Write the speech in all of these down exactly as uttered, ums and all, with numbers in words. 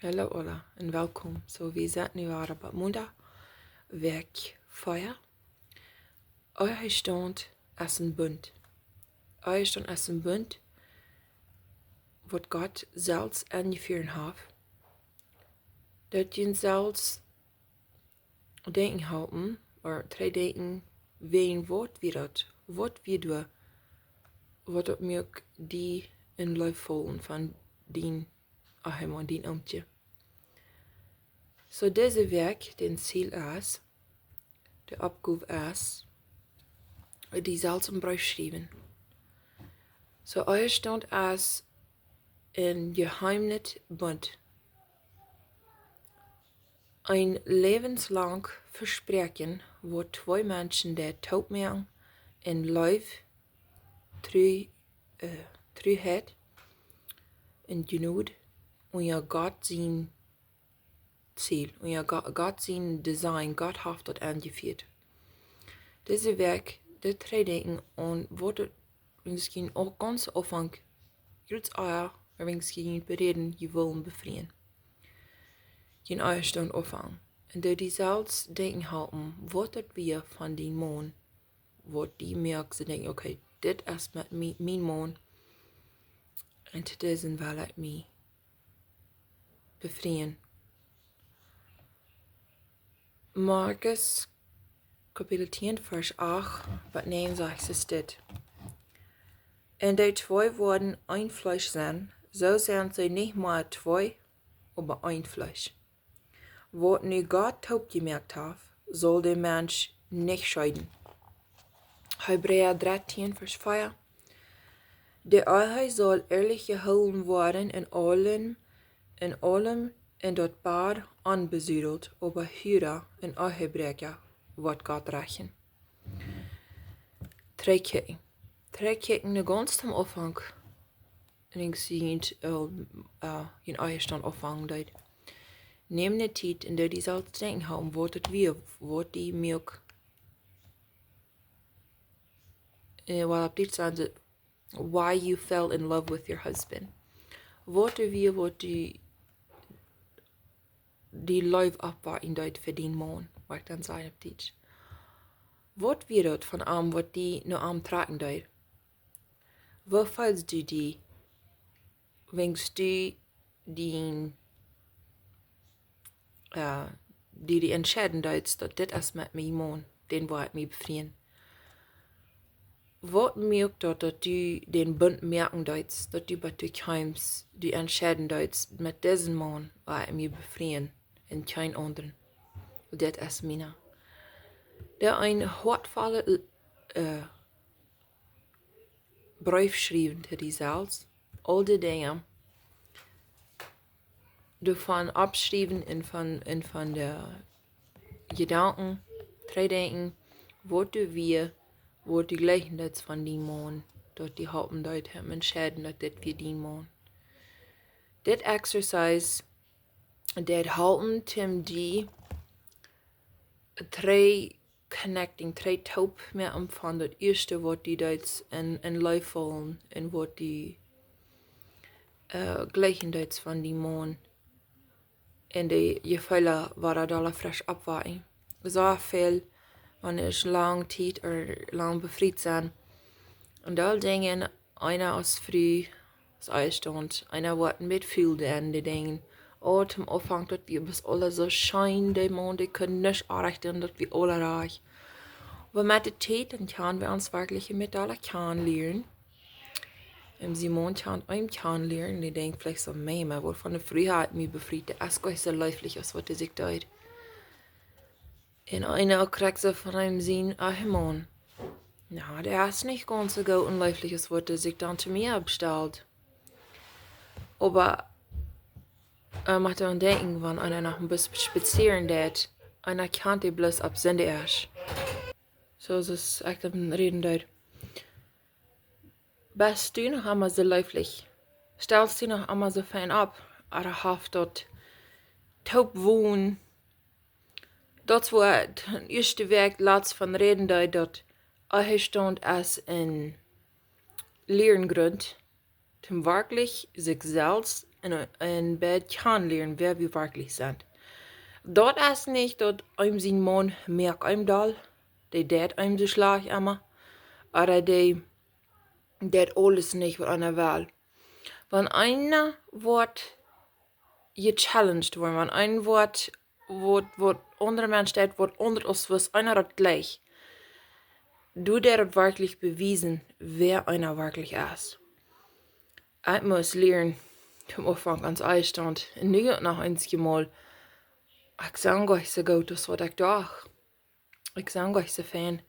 Hallo aula un welkom. Soo, wie sent nu wada bie Munda, Wäakj vea. Ehestaunt es een Bunt. Ehestaunt es een Bunt, waut Gott selfst aunjefongen haft. Daut jie selfst denkjen halpen, ooda trigj denkjen, wäajen waut wia daut, waut wia doa, waut daut muak die en Leew faulen von dien Ehemoon, dien Oomkje. Soo, dise Wäakj, dän Ziel es, de Oppgow es, die selfst een Breef schriewen. Soo, Ehestaunt es een jeheemet Bunt. Een läwenslang Vespräakjen, wua twee Menschen dee toopmoaken en Leew, Tru-, äh, Truheit un Jnod, un jo Gott sien Ziel, un jo Go-, Gott sien Design, Gott haft daut aunjefieet. Dise Wäakj, dit trigj denkjen aun waut daut, mischeen uk gaunz Aunfank, jrods ea, mischeen bereden, jie wullen befrieen. Jie Ehestaunt aunfangen. Un doo die selfst denkjen halpen, waut daut wia von dien Maun, waut die muak, soo denkjen, okay, dit es met mie, mien Maun. Un to disen well ekj mie befrieen. Markus, Kapitel tieen, Varsch acht bat näajen sajcht dit: Un dee twee woaren een Fleesch sennen, soo sent see nich mea twee, oba een Fleesch. Waut nu Gott toopjemoakt haft, saul de Mensch nich scheiden. Hebräa dartieen, Varsch vea: De Ehe saul ehrlich jehoolen woaren en aulem, en aulem, un daut Paar onbesudelt, oba Hura un Ehebräakja woat Gott räakjen. Trigj kjikjen. Trigj kjikjen no gaunz tom Aunfank. Un ekj sie nich, äh, äh, jie Ehestaunt aunfangen deed. Näm de Tiet un doo die selfst denkjen halpen, waut daut wia, waut die muak, äh, well, opp Dietsch sajen see, why you fell in love with your husband. Waut daut wia, waut die, die Leew oppwakjen deed fa dien Maun, woa ekj dan sajen opp Dietsch. Waut wia daut von am, waut die no am trakjen deed? Woo feeldst du die, wan du die, äh, die, die entscheiden deedst, daut dit es met mien Maun, dän woa ekj mie befrieen? Waut muak daut, daut du dän Bunt moaken deedst, daut du bat du kjeemst, du entscheiden deedst, met disen Maun woa ekj mie befrieen un kjeen aundren? Dit es miena. Doo een hoatvollen, äh, Breef schriewen to die selfst. Aul de Dinja doavon oppschriewen un von, un von de Jedanken trigj denkjen, waut du wia, waut du jleichen deedst von dien Maun, daut die halpen deed, am entscheiden, daut dit wia dien Maun. Dit exercise deit halpen, Tim, die trigj connecting, trigj toop moaken von daut ieeschte, waut du deedst en, en Leew faulen un waut du, äh, jleichen deedst von dien Maun. Un de Jefeelen woaren doa fresch oppwakjen. Soo väl, wan eena lang Tiet ooda lang befriet sent. Un aul Dinja, eena aus Fru, aus Ehestaunt, eena woat met väl Dinja denkjen, oh, tom Aunfank, daut wia bloos aules soo scheen, de Maun, dee kunn nuscht oajch doonen, daut wia aules rajcht. Oba met de Tiet, dan kjenn wie ons werkjlich met aule kjanen lieren. Un Simon kjant eenem kjanen lieren, dee denkjt veleicht soo, Mama, waut von de Fru haft mie befriet, dee es goanich soo leeflich aus waut dee sikj deed. Un eena kjricht soo von eenem sien, ah, Maun. Na, dee es nich gaunz soo goot un leeflich aus waut dee sikj dan to mie oppstalt. Oba, äh, mott aun denkjen, wan eena noch een bät spazieren deit, eena kjant dee bloos opp Sindach. Soo aus ekj dan räden deed. Best du noch emma soo leeflich? Stalst du noch emma soo fein opp? Ooda haft daut toop wonen, daut wia de ieeschte Wäakj latst von räden deed, daut Ehestaunt es een Lieren Grunt, toom werkjlich sikj selfst un, un bäta kjanen lieren, wäa wie werkjlich sent. Daut es nich daut eenem sien Maun moakt eenem doll, dee deit eenem soo schlajcht emma, ooda dee deit aules nich waut eena well. Wan eena woat gechallenged woaren, wan eena woat, woat, woat aundre Mensch deit, woat aundasch aus waut eena daut jleicht, doo dee daut werkjlich bewiesen, wäa eena werkjlich es. Ekj must lieren, toom Aunfank aun Eestaunt, un nu noch eenjemol, ekj sie goanich soo goot aus waut ekj docht. Ekj sie goanich soo fein.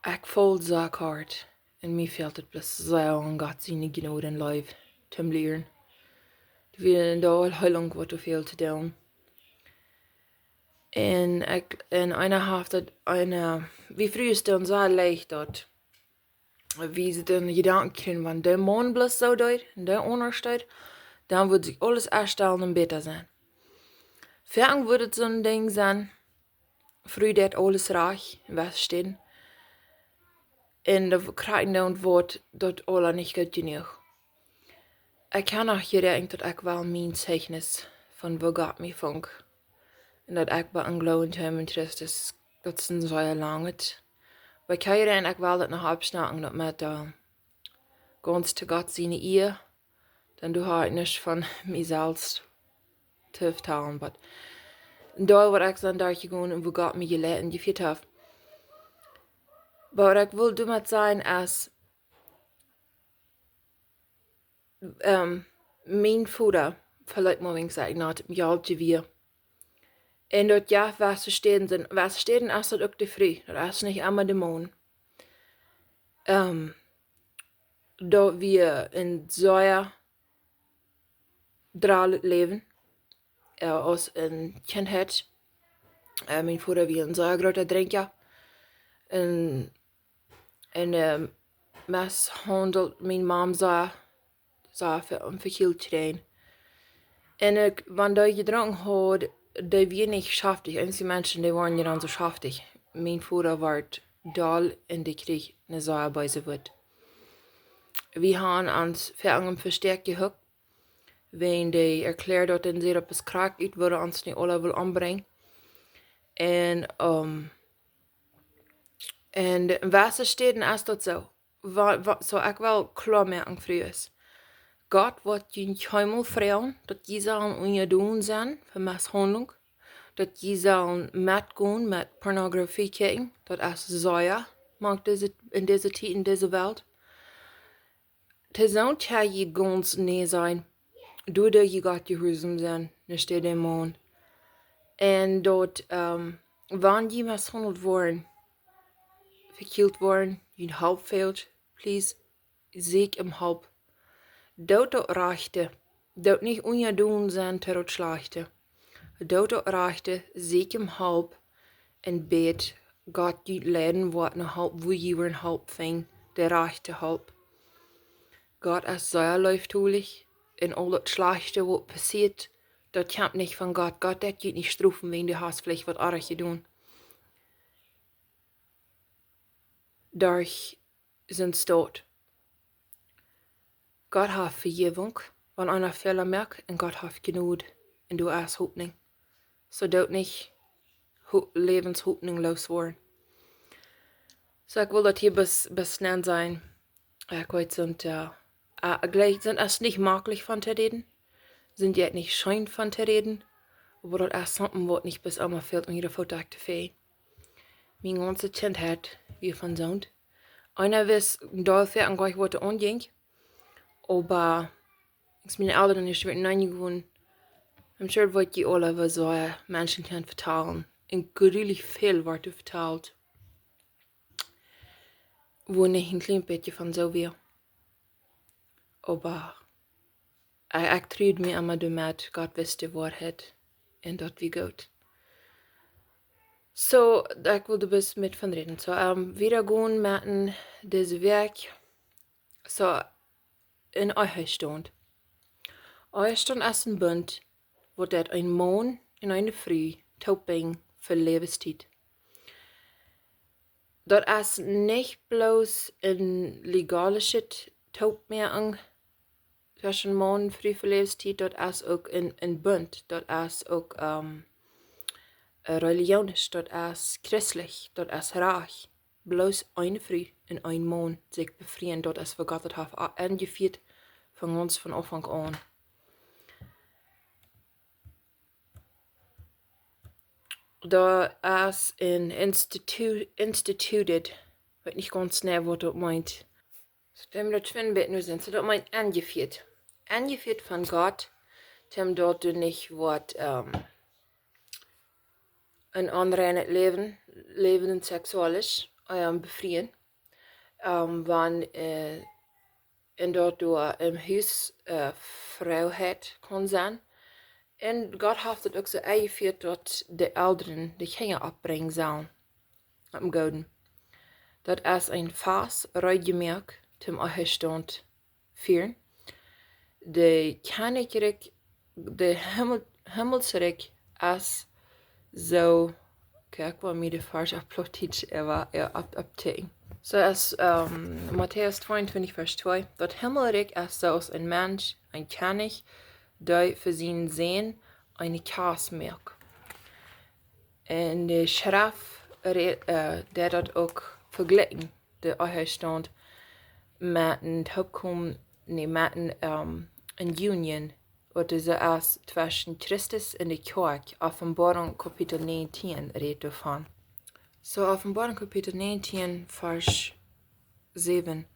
Ekj foll soo kort. Un mie fält et bloos soo aun Gott siene Jnod un Leew toom lieren. Wie haben doa aul Heilunk waut väl to doonen. Un ekj, un eena haft daut, eena, wie Frues doonen soo leicht daut, wie see dän Jedanken kjrieen, wan de Maun bloos soo deit un de aundasch deit, dan wudd sikj aules aunstalen un bäta sennen. Foaken wudd et soon Dinkj sennen, Fru deit aules rajcht, waut steit, un de Kjrakjt doonen woat daut aula nich goot jenuach. Ekj kaun noch jedenkjen daut ekj well mien Zeichnis von woo Gott mie funk. Un daut ekj bie am gloowen kjeem en Christus, daut es een sea langet. Oba ekj kaun jedenkjen, ekj well daut noch oppschnacken, daut met, äh, gaunz to Gott siene Ea, dan doo ekj nuscht von mie selfst to vetalen, oba doa waut ekj sie derchjegonen un woo Gott mie jeleit un jefieet haft. Oba waut ekj well doamet sajen es, ähm, mien Voda, veleicht mott ekj sajen, haud mie aul jewia. Un daut jo, waut see steit, waut see steit, es daut uk de Fru, daut es nich emma de Maun. Ähm, daut wia een sea drollet Läwen, äh, aus een Kjint. Äh, mien Voda wia een sea groota Drinkja. Un, un, ähm, misshaundelt miene Mama sea, sea ve-, un vehieed kjrieech. Un ekj, wan dee jedrunken haud, dee wia nich schaftich. Eenje Menschen, dee wieren je dan soo schaftich. Mien Voda wort doll un dee kjrieech eene sea beese Wut. Wie haben ons ver eenen Vestäakj jehukt, wan dee erkjläad daut, un säd, daut es krakjt, ekj wudd ons nu aula wellen ombrinjen. Un, ähm, un waut see steit, es daut soo. Wa-, wa-, soo ekj well kloa moaken, Frues. Gott woat junt kjeenmol froagen, daut jie sellen unjadon sennen fa Misshaundlunk, daut jie sellen metgonen met Pornografie kjikjen, daut es sea mank dise, en dise Tiet, en dise Welt. Too soont kjenn jie gaunz nä sennen, doaderch jie Gott jehuarsom sennen, nich dän Dämon. Un daut, ähm, wan jie misshaundelt woaren, vehieed woaren, june Help fält, please, sieekjt om Help. Doot daut Rajchte, doot nich unjadon sennen to daut Schlajchte. Doot daut Rajchte, sieekjt om Help un bät Gott junt leiden woat no Help, wua jie woaren Help finjen, de rajchte Help. Gott es sea leeftolich un aul daut Schlajchte waut passieet, daut kjemt nich von Gott. Gott deit junt nich strofen wäajen du hast veleicht waut oajet jedonen. Derch sien Stoot. Gott haft Vejäwunk, wan eena Fäla moakt, un Gott haft Jnod, un doa es Hopninj. Soo doot nich ho-, Läwens Hopninj loos woaren. Soo, ekj well daut hia bes-, bes nenn sennen. Ekj weet, soont, äh, äh, jlikj, soont es nich maklich von to räden. Soont jeit nich scheen von to räden. Oba daut es something waut nich bes emma fält om june Foot to fälen. Miene gaunze Kjintheit wia von soont. Eena wist doll väl aun jlikj waut doa aunjinkj. Oba aus miene Elren nich wudden nenjegonen, I'm sure waut jie aula wudden soo, äh, Menschen kjennen vetalen. Un grulich väl wort doa vetalt. Wua nich een kjlien bät von soo wia. Oba ekj, ekj truad mie emma doamet, Gott wist de Woarheit. Un daut wia goot. Soo, ekj wull doa bes met von räden. Soo, ähm, wieda gonen met en dise Wäakj. Soo, een Ehestaunt. Ehestaunt es een Bunt, waut deit een Maun un eene Fru toopbinjen fa Läwenstiet. Daut es nich bloos een legalischet Toopmoaken, tweschen Maun un Fru fa Läwenstiet, daut es uk een, een Bunt, daut es uk, ähm, äh, religionisch, daut es christlich, daut es rajcht. Bloos eene Fru un een Maun sikj befrieen, daut es waut Gott daut haft a-, aunjefieet von gaunz von Aunfank aun. Daut es een institu-, instituted, weet nich gaunz nau waut daut meent. Soo, dan daut finjen wie nu sent. Soo, daut meent aunjefieet. Aunjefieet von Gott, daut du nich woascht, ähm, een onreinet Läwen, Läwen sexualisch, ähm, befrieen. Ähm, wan, äh, un daut doa em Hus, äh, Freiheit kaun sennen. Un Gott haft et uk soo aunjefieet, daut de Elren de Kjinja oppbrinjen sellen. Opp een gooden. Daut es een Fast, reed jemoakt, toom Ehestaunt fieren. De Kjennichrikj, de Himmel-, Himmelsrikj es soo, okay, ekj well mie de Varsch opp Plautdietsch äwa, äwa opp, opptieekjen. Soo aus, ähm, Matäus tweeuntwintich, Varsch twee: Daut Himmelrikj es soo aus een Mensch, een Kjennich, dee fa sienen Sän eene Kjast moakt. Un de Schreft rät, äh, deit daut uk vejlikjen, de Ehestaunt, met een Toopkomen, nä, met een, ähm, een Union, waut es, es tweschen Christus un de Kjoakj. Openboarunk Kapitel näajentieen rät doavon. Soo, Openboarunk Kapitel näajentieen, Varsch säwen: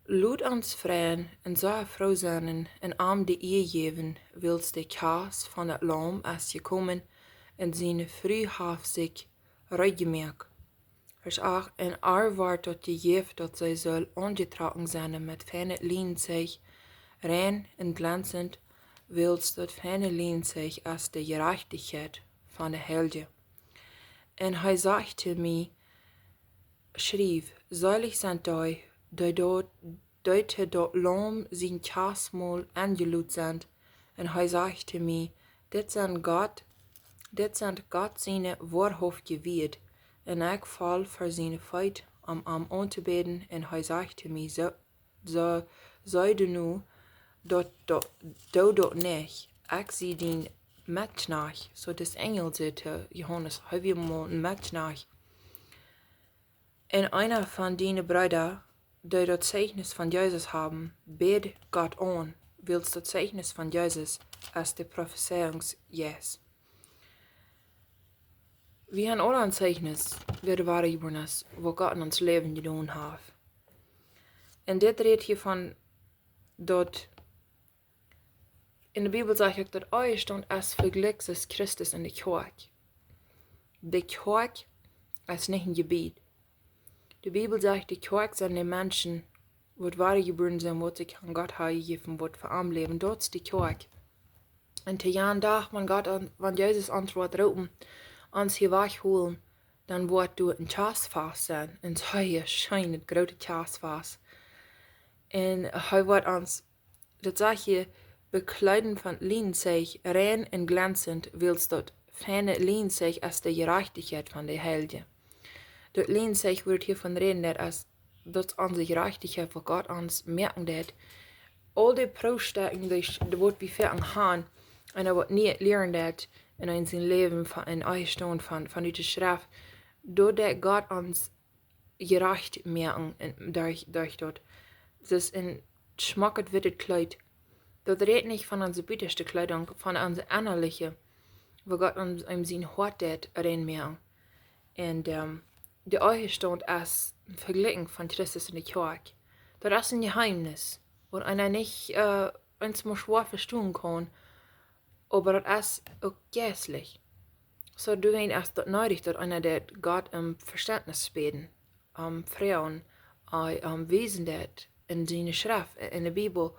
Lot ons freien un sea froo sennen un am de Ea jäwen, wiels de Kjast von daut Laum es jekomen un siene Fru haft sikj reed jemoakt. Varsch acht: Un ar woat daut jejäft, daut see saul aunjetrocken sennen met feinet Lienenzeich, rein un glanzent, wiels daut feine Lienenzeich es de Jerajchtichkjeit von de Heilje. Un hee säd to mie: Schriew: Seelich sent dee, dee daut, dee to daut Laum sien Kjastmol enjelot sent. Un hee säd to mie: Dit sent Gott, dit sent Gott siene woarhauftje Wieed. Un ekj foll ver siene Feet, om am auntobäden. Un hee säd to mie: Soo, soo, soo doo nu daut, daut, doo daut nich. Ekj sie dien Metkjnajcht. Soo de Enjel säd to Johanes, hee wia mol een Metkjnajcht. Un eena von diene Breeda, dee daut Zeichnis von Jesus haben, bäd Gott aun, wiels daut Zeichnis von Jesus es de Profezeiungsjeist. Wie haben aule een Zeichnis, wäa de woare jebuaren es, waut Gott en ons Läwen jedonen haft. Un dit rät hia von daut, en de Bibel sajcht uk, daut Ehestaunt es vejlikjt soo aus Christus un de Kjoakj. De Kjoakj es nich een Jebied. De Bibel sajcht, de Kjoakj sent de Menschen, waut woare jebuaren sent, waut sikj aun Gott haben jejäft, waut fa am läwen. Daut es de Kjoakj. Un to jan Dach, wan Gott an, wan Jesus ons woat roopen, ons hia wajchholen, dan woat doa een Kjastfast sennen. Un soo hia scheen daut groote Kjastfast. Un hee woat ons, daut sajcht hia, bekjleeden von Lienenzeich, rein un glanzent, wiels daut feine Lienenzeich es de Jerajchtichkjeit von de Heilje. Daut Lienenzeich, waut hia von räden deit, es, daut es onse Jerajchtichkjeit, waut Gott ons moaken deit. Aul de Proofstäakjen, dee sch-, dee waut wie fa aun han, un waut nich lieren deit, un en sien Läwen von, en Ehestaunt von, von de Schreft, doa deit Gott ons jerajcht moaken un derch, derch daut. Daut es een schmocket wittet Kjleet. Daut rät nich von onse buttaschte Kjleedunk, von onse ennaliche, wua Gott ons, ons sien Hoat deit rein moaken. Un, ähm, de Ehestaunt es vejlikjt von Christus un de Kjoakj. Daut es een Jeheemnis, waut eena nich, äh, eemol schwoa vestonen kaun, oba daut es uk jeistlich. Soo, doawäajen es daut needich, daut eena deit Gott om Vestentnis bäden, om froagen, äh, om wiesen deit en siene Schreft, en de Bibel,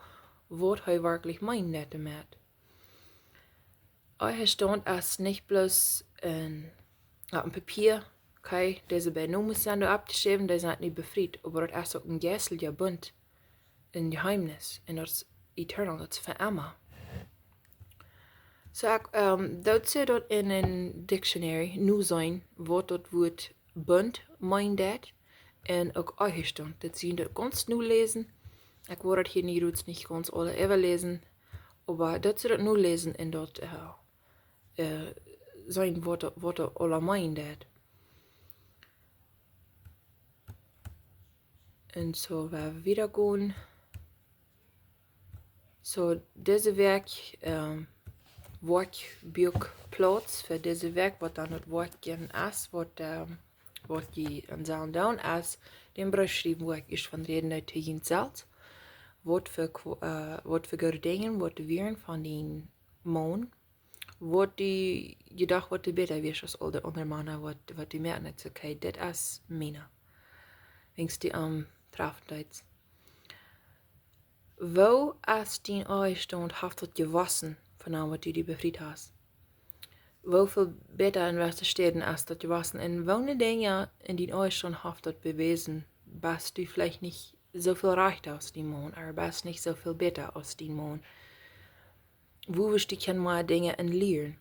waut hee werkjlich meent doamet. Ehestaunt es nich bloos een, opp een Papia, okay, dise beid Nomes sent doa oppjeschräwen, dee sent nu befriet, oba daut es uk een jeistelja Bunt, een Jeheemnis, un daut es eternal, daut es fa emma. Soo, ekj, ähm, daut see daut en een dictionary noseenen, waut daut Wuat Bunt meent deit, un uk Ehestaunt. Daut see daut gaunz noläsen, Ekj woa daut hia nich, nich gaunz aula äwaläsen, oba daut see daut nu läsen un daut, äh, äh, seenen waut, waut daut aula meenen deit. Un soo, wie wieda gonen. Soo, dise Wäakj, ähm, Woakj, Buak Plauz fa dise Wäakj, waut dan daut Woakj es, waut, ähm, waut jie aun sellen doonen, es dän Breef schriewen, wua ekj ieescht von räden deed, to junt selfst. Waut fa Qu-, äh, waut fa goode Dinja, waut du wieescht von dien Maun, waut du jedocht, waut du bäta wieescht aus aul de aundre Mana, waut, waut du moakjen deetst, okay, dit es miene. Wäajens du am trafen deetst. Woo es dien Ehestaunt, haft daut jewossen, von aun waut du die befriet hast? Woo väl bäta un woo väl stiewa es daut jewossen? Un woone Dinja en dien Ehestaunt haft daut bewäsen, best du veleicht nich soo väl rajchta aus dien Maun, oba best nich soo väl bäta aus dien Maun? Wua wurscht du kjennen mea Dinja en lieren?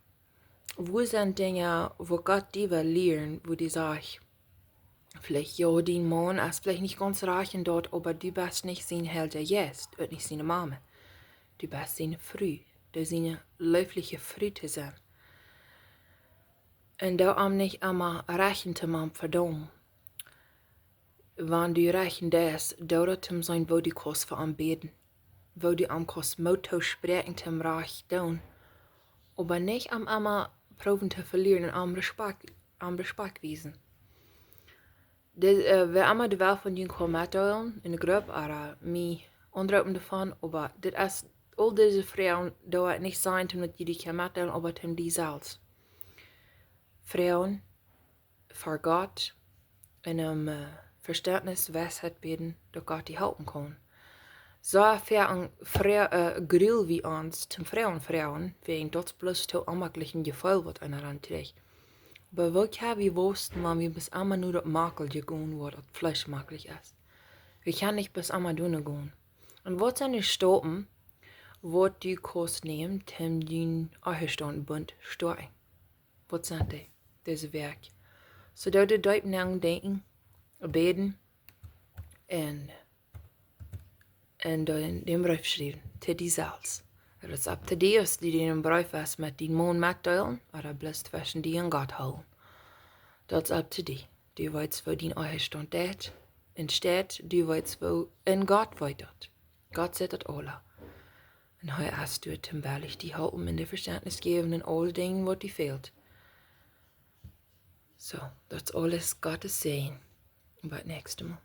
Wua sent Dinja, wua Gott die well lieren, wua du sajchst, veleicht, jo, dien Maun es veleicht nich gaunz rajcht en daut, oba du best nich sien Heilja Jeist, uk nich siene Mame. Du best siene Fru, du siene leefliche Fru to sennen. Un doo am nich emma rajcht to moaken, vedaumen. Wan du rajcht deist, doo daut toom seenen, woo du kaust fa am bäden. Woo du am kaust Moot toospräakjen toom rajcht doonen. Oba nich am emma proowen to velieren un am Respakjt, am Respakjt wiesen. De, äh, wäa emma de Welt von junt kaun metdeelen, en de Grupp, ooda mie aunroopen doavon, oba dit es, aul dise Froagen, doo ekj nich sajen, toom daut jie dee kjennen metdeelen, oba toom die selfst. Froagen, fa Gott un om, äh, Vestentnis, Weisheit bäden, daut Gott die halpen kaun. Soo väl aun Fro-, äh, grul wie ons toom Froagen froagen, wäajen daut es bloos too onjemakjlich een Jefeel, waut eena dan kjricht. Oba woo kjenn wie wausen, wan wie bloos emma no daut Makjelje gonen, wua daut Fleesch makjlich es? Wie kjennen nich bloos emma doano gonen. Un waut sent de Staupen, waut du kaust nämen, toom dien Ehestaunt bunt stoakjen? Waut sent dee, dise Wäakj? Soo daut du deep nodenkjen, bäden un, un dan dän Breef schriewen, to die selfst. Daut es up to die, aus du dän Breef west met dien Maun metdeelen, ooda bloos tweschen die un Gott hoolen. Daut es up to die. Du weetst, woo dien Ehestaunt deit un steit, du weetst, woo, un Gott weet daut. Gott sitt daut aula. Un hee es doa toom die halpen un die Vestentnis jäwen en aule Dinja, waut die fält. Soo, daut es aules Gott sien Säajen. Bat näakjstet Mol.